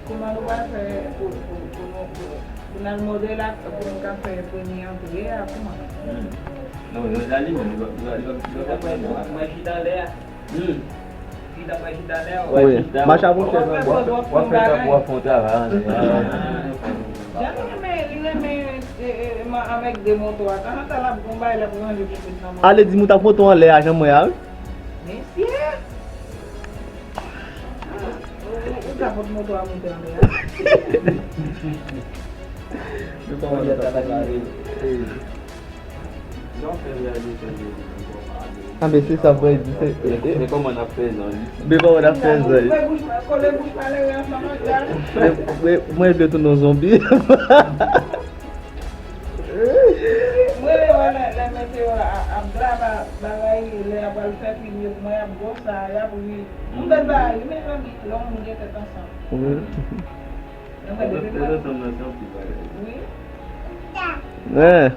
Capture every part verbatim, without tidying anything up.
Kòman nou va fè pou, pou, pou nou, pou, pou n al mòde la, pou nou ka fè premye antre a, kòman? Hmm. Non, yo dali menm, yo, yo, yo, yo ka fè nou. Mwen chita anlè a. Hmm. Chita, mwen chita anlè a. Wi. Mache avontyè, w ap fè, w ap fè tankou w ap fè yon travay anlè a. Jan li renmen, li renmen, e, e, e, ma-, avèk de moto a. Tan an tan l ap gon bagay, l ap ranje pou met nan moto. Ale di m ou t ap foto anlè a, jan mwen a, wi. Mesye! Ou, ou, ou ka pot moto a moute anlè a. Anben, se sa, mwen di, se, e, e. Men kòman n ap fè zanj? Men kòman n ap fè zanj? Kole bouch malere ansanm ak gaz. Men, men, mwen vle tounen yon zonbi. Mwen rele wè lè, lè meteo a ap bla ba, bagay, lè y ap pral fè plim yo, mwen ap gwo sa, y ap ri. M fè bagay, mezanmi, lè yon moun gen tèt ansanm. Wi. Mwen mwen depi mwen. Tèt ansanm nan se yon pil bagay. Wi. Eh.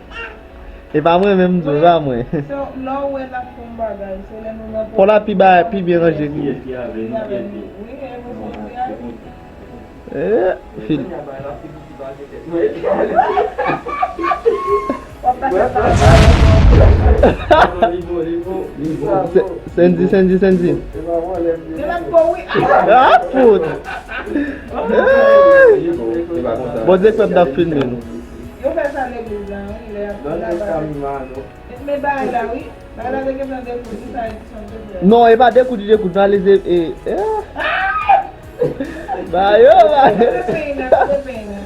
E pa mwen menm, m di w, e pa mwen. So, lè w wè n ap fè yon bagay, se lè nou nan. Fò la pi ba, pi byen ranje ki. Ki avè nou, ki avè nou. Wi, e mwen se pi a. Eh, fil. Se-, Sendy, Sendy, Sendy. Ah, fout. Bondye kwè m t ap filme nou. Yo fè sa legliz la, wi, lè y ap fè bagay. Men bagay la, wi. Bagay la te gentan dekoud, wi, sa edisyon te fè. Non, e pa dekoud, li dekoud, valè, e, e, eh. Ba yo, ba yo. Kote peyina, kote peyina?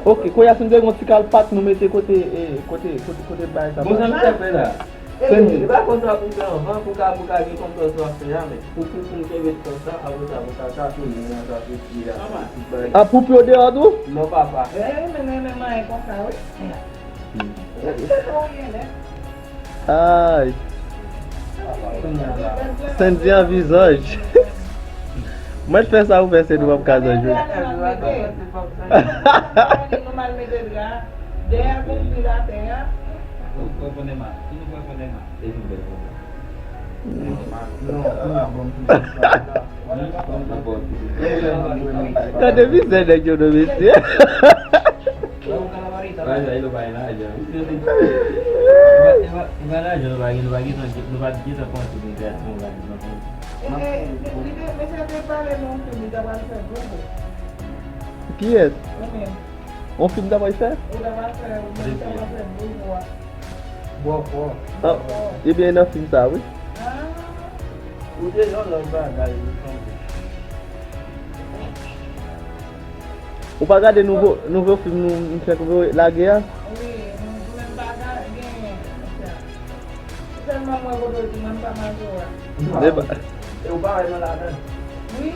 Ok, kounye a si nou te gen yon ti kalpat nou mete kote, e, kote, kote, kote bagay sa. Bon, sa nou te fè la. Sendy. E pa konsa pou fè anvan, pou ka, pou ka gen kontwòl sou afè a, men pou, pou, pou m kenbe konsa, apre sa, pou ka, ka tounen nan sa, pou fè a. Ah, pou pye w deyò tou? Non, papa. Eh, men, men, men, manyen konsa, wi. Ay. Sendy an vizaj. Mwen fè sa ou fè, se nou p ap ka zanj. Nou mal mete dra. Dèyè gon pil atè a. Gade mizè nèg yo non, mesye. Kiyès? Ou menm. Yon fim ta pral fè? Ou menm ta pral fè Bobo a. Bòkò. Ah, ebyen, nan fim sa, wi. Ah. Ou te yon lòt bagay, ou sanble. Ou pa gade nouvo, nouvo fim nou, nou fèk voye lage a? Wi, m, m menm pa gade, genyen, monchè. Se sèlman mwen kote w di mwen m pa majò a. E pa. E ou pa wè nou ladan? Wi.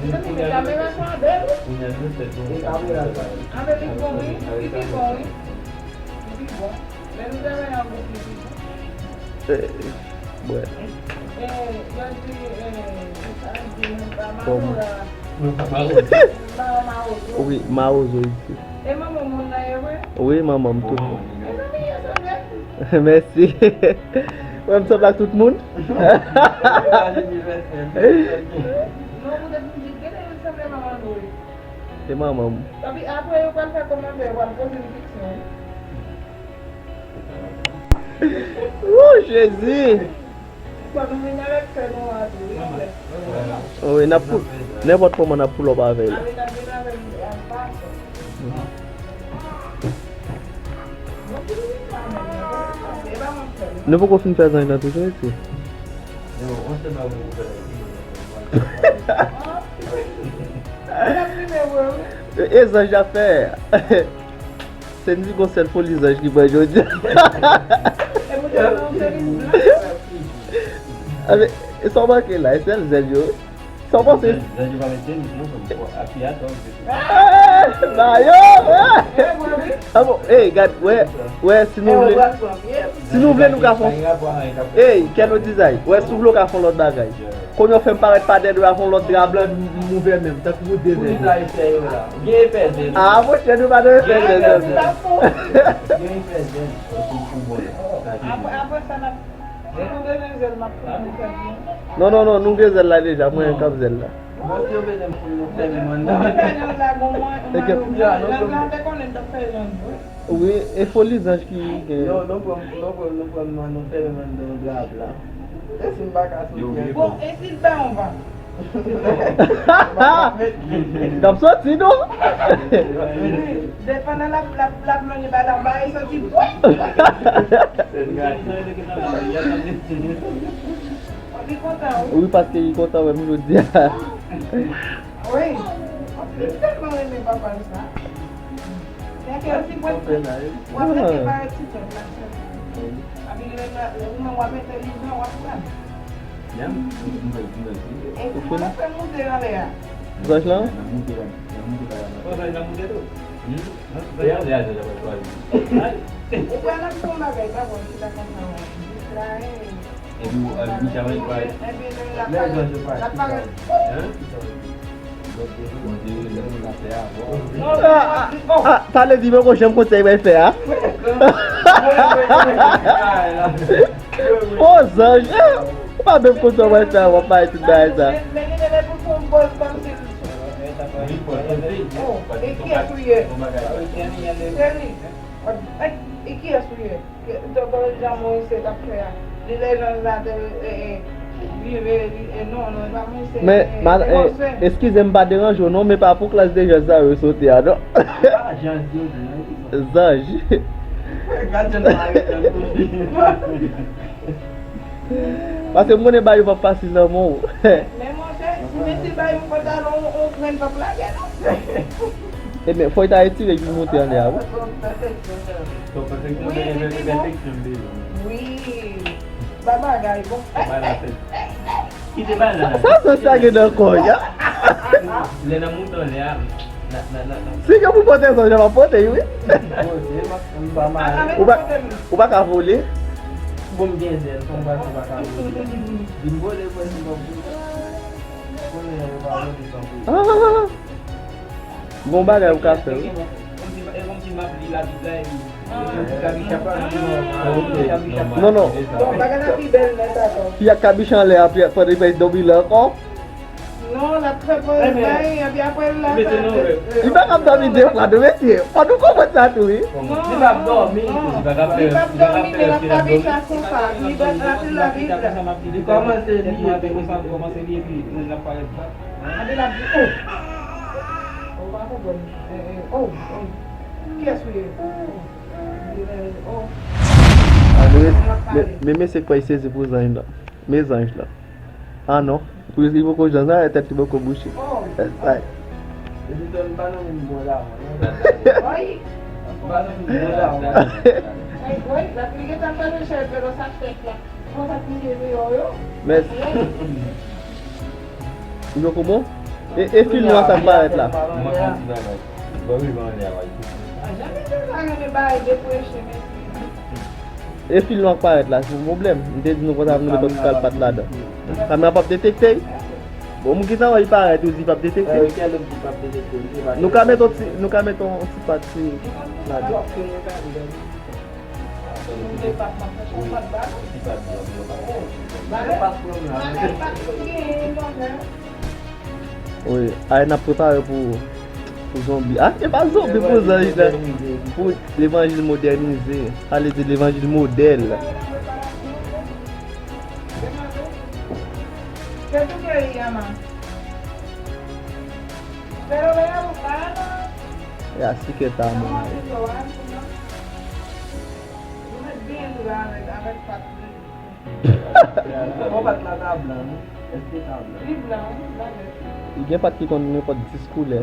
Mezanmi, men kamera sa bèl, wi. Anben, li bon, wi. Li pi bon, wi. Li pi bon. Lè nou travay an gwoup, li pi bon. Eh, bwè. Eh, yo di, eh, sa di, nou pa mawozo. Nou pa mawozo. Wi, mawozo isi. E manman moun nan ye vre? Wi, manman m tou. Mezanmi, yo sanble. Mèsi. Wè m sanble ak tout moun? Non, pou de pou di, gade, yo sanble manman nou, wi. E manman m. Epi apre, yo pral fè kòmantè, yo pral poze m keksyon. Wou, Jezi! Fò nou vin avèk sè nou an tou, wi, frè. Wi, n ap pou, nenpòt kòman n ap pull up avè l. Ale, n ap vin avè l an pasan. Nou poko fin fè zanj nan toujou, eti? E, e zanj ap fè. Sendy gon sèl foli zanj ki pran jodi a. Anben, e sa w manke la, e sèl zèl yo. Sa w panse? Zanj yo pa met tenis, non, api atò. Eh, ba yo, eh. Ah bon, eh, gad, wè, wè, si nou vle, si nou vle, nou ka fè. Ey, kèl nou dizay. Wè, si w vle, w ka fè yon lòt bagay. Kounye a w fè m parèt pa dèyè, w a fè yon lòt dra blan, m ouvè men m, tankou de zèl. Ah, monchè, nou pa dwe fè zèl. Gen fè zèl. Apre, apre sa, n ap, si nou bezwen zèl, m ap founi zèl nou. Non, non, non, nou gen zèl la deja, mwen menm k ap zèl la. Paske yo bezwen pou nou fèmen m anndan. Mwen te fè jans la, bon, mwen, mwen, mwen, jans la te konnen m t ap fè jans vre. Wi, e foli zanj ki gen. Non, non, pran, non, pran, non, pran, non, fèmen m anndan yon drap la. E si m pa ka soti ankò? Bon, e si l ba yon van? N ap soti, non? Depandan l ap, l ap, l ap lonje bay la, bay soti, pwèp! Li kontan, wi. Wi, paske li kontan wè m jodi a. Wi. Li tèlman renmen papa l sa. Nèg yo ti pwèt. W ap rete pa yo ti pwèt la sèlman. Epi lè, lè w ap entèlijan, w ap pran. E kouman l ap fè moute anlè a? Zanj lan? Zanj lan moute tou. Ou pral ap fè yon bagay pa bon, ki ta konsa w ap distraye. Epi w, epi w chanje paj. Epi lè l ap parèt, l ap parèt. Hein? Ah, ah, ah, sa vle di mwen gon janm konsèy mwen fè a. O zanj, eh, ou pa menm konn sa mwen fè a, w ap bay tout bagay sa. Men, men, men, men, pou fè yon pòz kòmsi. Oh, e kiyès ou ye? Se li. E, e kiyès ou ye? Jan Moise t ap fè a. Li lè jan l la te, e, e, vire, li, e, non, non, e pa Moise, men, e, ma-, e, e, Moise. Eskize m pa deranje w non, men pa pou klas de zanj sa yo soti a non. Pa zanj yo di, non, ki zanj? Zanj. Gad jan l pa arete l. Paske m konnen bagay yo p ap fasil nan men w. Men monchè, si men si bay yon pantalon, yon grenn p ap lage non. Ebyen, fò w ta retire epi monte anlè a, wi. Wi, li di bon. Wi. Ba bagay, bon. Kite bay la. Sa, sa, sa gen nan kò a. Lè n ap monte anlè a, Si gen pou pote zanj, m ap pote, wi. Ou pa, ou pa ka vole. Bon, m gen zèl, fò m pa, fò m pa ka vole. Vin vole, mwen, si m ap vole. Konnen yo pa vole san vole. Ah, bon bagay ou ka fè, wi. Non, non. Fi ak kabicha anlè a, pandan l fè dòmi la ankò. Non, l ap fè pòz bay, epi apre l la sa. Li pa kab dòmi de fwa, non, mesye. Fò nou konprann sa tou, wi. Li p ap dòmi. Li p ap dòmi, men l ap kabicha konsa. Li bat, l ap, l ap, li kòmanse li, epi l ap parèt bat. Epi l ap di, oh. Ou pa konprann. Eh, eh, oh, oh. Kiyès ou ye? Oh. Li, eh, oh. Ah, men, men, men mesye kwè l sezi pou zanj la. Men zanj la. Ah non. Pou li poko jan sa, tèt li poko bouche. Oh. Eh, ay. Epi tòn pa nan menm bon la, non. Oy. Pa nan menm bon la, non. Ay, oy, la pli gentan fè le chè, pero sa tèt la. Konsa ki ye deyò yo. Mèsi. Yo kouman? E, e fil nwa sa k parèt la. Mwen fè yon ti bagay. Bon, wi, bon, anlè a, wi. A, janm te pa renmen bagay depreche, mesye. E fil nwa k parèt la, se yon pwoblèm. M te di nou konsa pou nou met yon ti kalpat ladan. Kamera p ap detekte l. Bon, m gentan wè li parèt, ou di p ap detekte l. Nou ka met yon ti, nou ka met yon ti pati ladan. Wi, ay n ap prepare pou, pou zonbi. Ah, se pa zonbi pou zanj la. Pou levanjil modènize. Sa vle di levanjil modèl. Ya, si ke ta mwen. Ou met byen tou la avèk, avèk pat li. Bon, pat la ta blan, non? Èske ta blan? Li blan, wi, blan nèt. Li gen pat ki konn nenpòt dis koulè.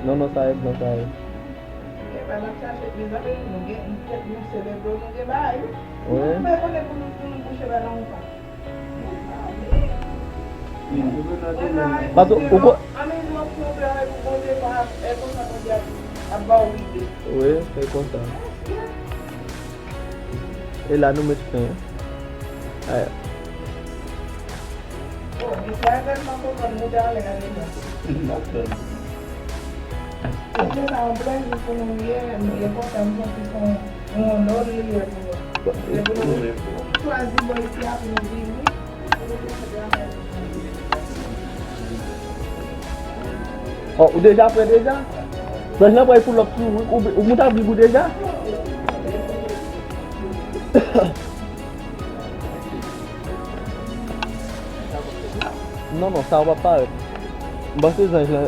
Non, non, sa e blan, sa e. E pa n ap chache, mezanmi, nou gen, nou tèt nou selebro, nou gen bagay, wi. Wi. Nou pa konnen pou nou, pou nou bouche ba nan yon pat. Paske ou ko- Wi, se konsa. E la nou met fen. Ay. Misye a tèlman kontan moute anlè a deja. Misye sa yon plezi pou nou ye, nou byen kontan, nou santi se yon, yon onè li ye pou nou. Se pou nou chwazi bò isi a pou nou vini. Pou nou vin fè travay. Oh, ou deja prè deja? Zanj lan pral pull up sou ou, ou, ou moute avèk ou deja? Non, non, sa w ap parèt. M panse zanj lan.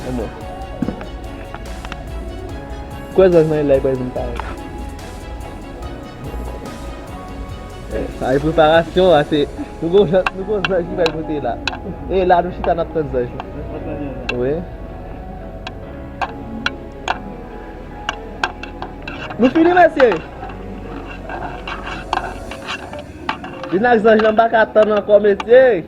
E mwen. Kwè zanj lan la, li pral vin parèt. Sa e preparasyon a, se nou gon zanj, nou gon zanj ki pral pote la. E la nou chita n ap tann zanj la. Wi. Nou fini, mesye. Vin ak zanj lan, m pa ka tann ankò, mesye.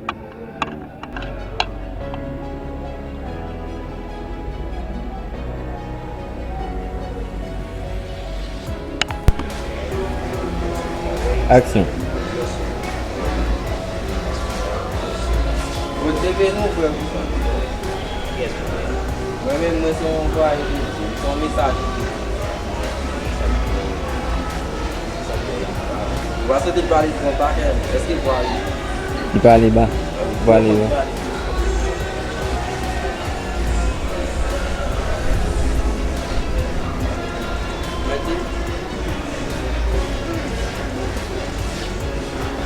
Aksyon. Bondye beni w, frè m. Mwen menm, mwen se yon anplwaye de Dye, se yon mesaje de Dye. Ou pa santi l pale tro ba, èske vwa li? Li pale ba. Vwa li ba.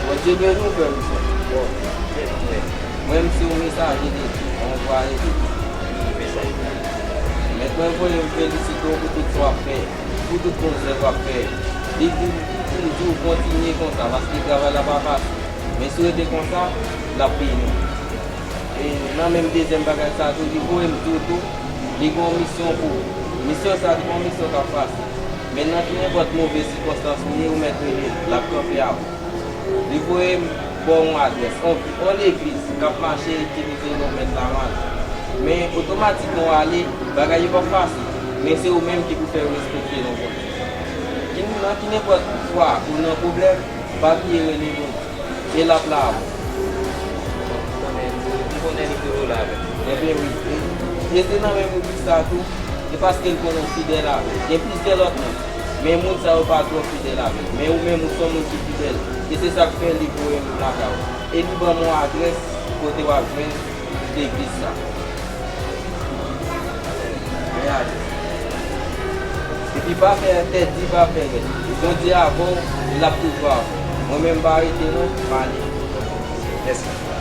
Bondye beni w, frè m. Bon, mwen, m se yon mesaje de Dye, yon anplwaye de Dye. Mèt mwen voye m felisite w pou tout sa w ap fè, pou tout bon zèv w ap fè. Li di m, li di w kontinye konsa, paske travay la pa fasil. Men si w rete konsa, l ap beni w. E nan menm dezyèm bagay sa tou, li voye m di w tou, li gen yon misyon pou ou. Misyon sa a, li pa yon misyon k ap fasil. Men nan ki nenpòt move sikonstans ou ye, ou mèt rele l, l ap kanpe avè w. Li voye m ba w yon adrès, yon, yon legliz k ap mache itilize non Mèt Laval. Men otomatikman w ale, bagay yo p ap fasil. Men se ou menm ki pou fè yo respekte non Bondye. Ki, nan ki nenpòt fwa ou nan pwoblèm, pa bliye rele Bondye. E l ap la avè w. M konnen, m konnen li toujou la avè m. Ebyen wi. E, e se nan menm ribrik sa tou, e paske l konnen w fidèl avè l. Gen plizyè lòt moun, men moun sa yo pa twò fidèl avè l. Men ou menm, ou se yon moun ki fidèl. E se sa k fè li voye m lakay ou. E li ban m yon adrès kote w ap jwenn legliz sa. Epi pa pè, tèt di pa pè rèd. Bondye avè w, l ap toujou avè w. Mwen menm, m pa rete non, m ale. Mèsi.